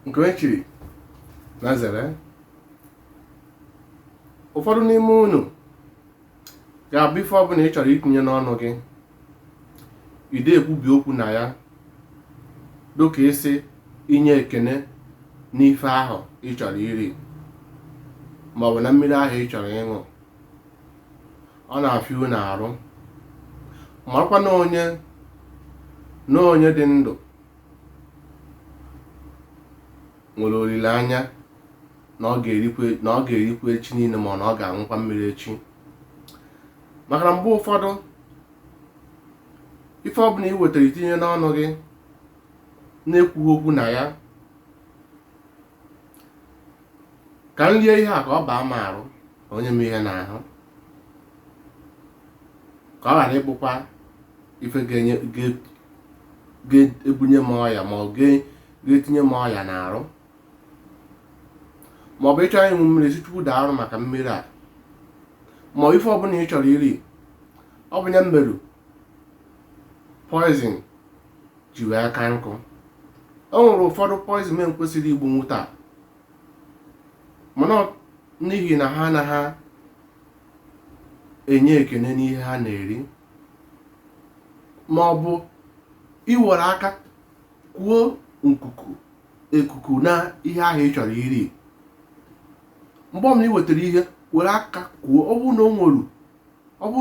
Nke onye chiri na zere. Ụfọdụ n'ime unu ga-abụ ife ọbụla ị chọrọ itinye n'ọnụ gị, ide ekwubi okwu na ya dịka isi inye ekene n'ife ahụ ị chọrọ iri maọbụ na mmiri ahụ ị chọrọ ịṅụ. Ọ na-afịa unu arụ. Marakwa na onye dị ndụ nwere olileanya na ọ ga-erikwa echi niile, ma na ọ ga-aṅụkwa mmiri echi. Maka na mgbe ụfọdụ ife ọbụla ị wetara itinye n'ọnụ gị na-ekwughị okwu na ya, ka m rie ihe a ka ọ baa m arụ, ka o nye m ihe n'ahụ, ka ọ ghara ịbụkwa ife ga-ebunye m ọya ma ọ ga-etinye m ọya n'arụ. Ma ọ bụ ị chọrọ ịṅụ mmiri, sị Chukwu daalụ maka mmiri a, ma ọ ife ọbụla ị chọrọ iri. Ọ bụ ya meru poison ji wee ka nkụ. O nwere ụfọdụ poison men kwesịrị igbunwu taa, mana n'ihi na ha anaghị enye ekene n'ihe ha na-eri, ma ọ bụ iwere aka kwuo nkuku ekuku na ihe ahụ ị chọrọ iri. Mgbe ọbụla ị wetara ihe, were aka kwuo. Ọ bụrụ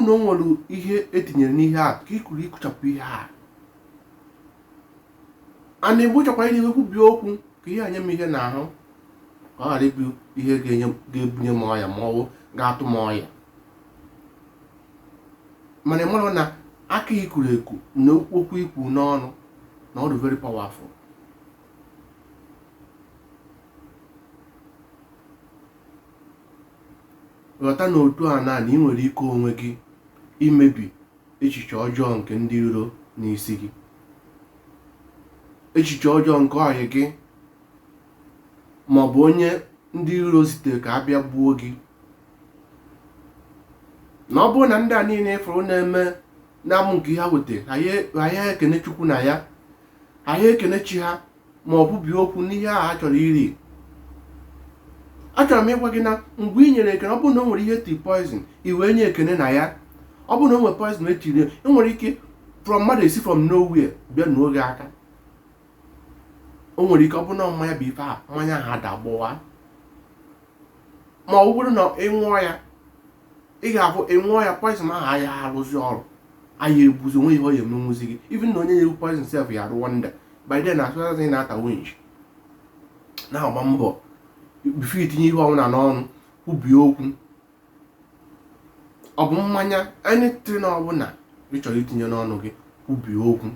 na o nwere ihe etinyere n'ihe a, ka ị kuru ikuchapụ ihe a. A na-egbu chọkwa iri, kwubie okwu ka ihe a nye m ihe n'ahụ, ka ọ ghara ịbụ ihe ga-ebunye m ọya ma ọ bụ ga-atụ m ọya. Mana ị mara na aka ikuru eku na okwu ikwu n'ọnụ na ọ dị very powerful. Ghọta na otu a na ị nwere ike onwe gị imebi echiche ọjọọ nke ndị iro n'isi gị, echiche ọjọọ nke ọyị gị ma ọ bụ onye ndị iro zitere ka a bịa gbuo gị. Na ọ bụrụ na ndị a niile ịfụrụ na-eme na-amụ nke ha weta, ha ya ekene Chukwu na ya, ha ya ekene chi ha, ma ọ kwubie okwu n'ihe ahụ ha chọrọ iri. Achọrọ m ịgwa gị na mgbe ị nyere ekene, ọ bụrụ na o nwere ihe ti poison, i wee nye ekene na ya, ọ bụrụ na o nwere poison etiri, e nwere ike from mmadụ esi from nowhere bịa nuo gị aka. O nwere ike ọ bụrụ na mmanya bụ ife ahụ, mmanya ahụ ada gbọwa, ma ọ bụrụ na ị ṅụọ ya, ị ga-afụ ị ṅụọ ya, poison ahụ aya arụzi ọrụ, aya egbuzi onwe ihe ọ ya emenwuzi gị. Even na onye na-ewu poison sef ya arụ wonder by then. Asụasị na-ata winch na-agba mbọ before itinye ihe ọbụla n'ọnụ, kwubie okwu. Ọ bụ mmanya, anything ọbụla ị chọrọ itinye n'ọnụ gị, kwubie okwu.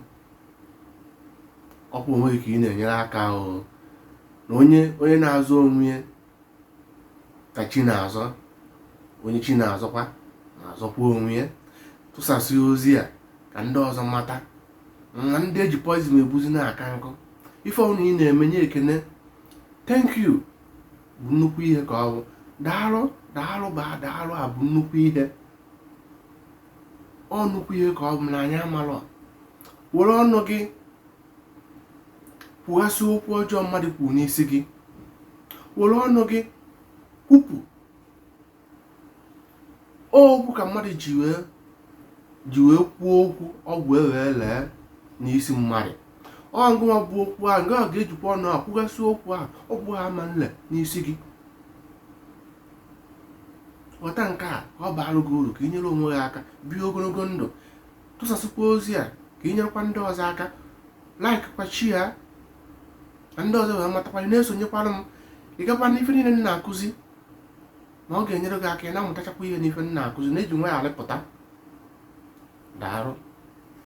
Ọ bụ onwe gị ka ị na-enyere aka o. Na onye na-azọ onwe ya ka chi na-azọ, onye chi na-azọkwa na-azọkwa onwe ya. Tụsasị ozi a ka ndị ọzọ mata na ndị eji poison egbuzi na-aka nkụ. Ife ọbụla ị na-eme, nye ekene. Thank you bụ nnukwu ihe ka ọ bụ. Daalụ, daalụ, baa daalụ a bụ nnukwu ihe. Ọ nnukwu ihe ka ọ bụ na anyị amalọ. Were ọnụ gị kwughasị okwu ọjọọ mmadụ kwuru n'isi gị. Were ọnụ gị kwupụ okwu ka mmadụ ji wee kwuo okwu ọgwụ ewee lee n'isi mmadụ. Ọ ngụwa bụ okwu ahụ, ngụwa ga-ejikwa ọnụ a kwugasị okwu ahụ, ọgwụ ha ama nle n'isi gị. Ghọta nke a ka ọ baara gị uru, ka ị nyere onwe gị aka bie ogologo ndụ. Tụsasịkwa ozi a ka ị nyerekwa ndị ọzọ aka. Like kwa chi ya ka ndị ọzọ wee matakwa. Ị na-esonyekwara m, ị gakwa n'ife niile m na-akụzi, na ọ ga-enyere gị aka ị na-amụtachakwa ihe n'ife m na-akụzi na-eji nwa ya alịpụta. Daalụ.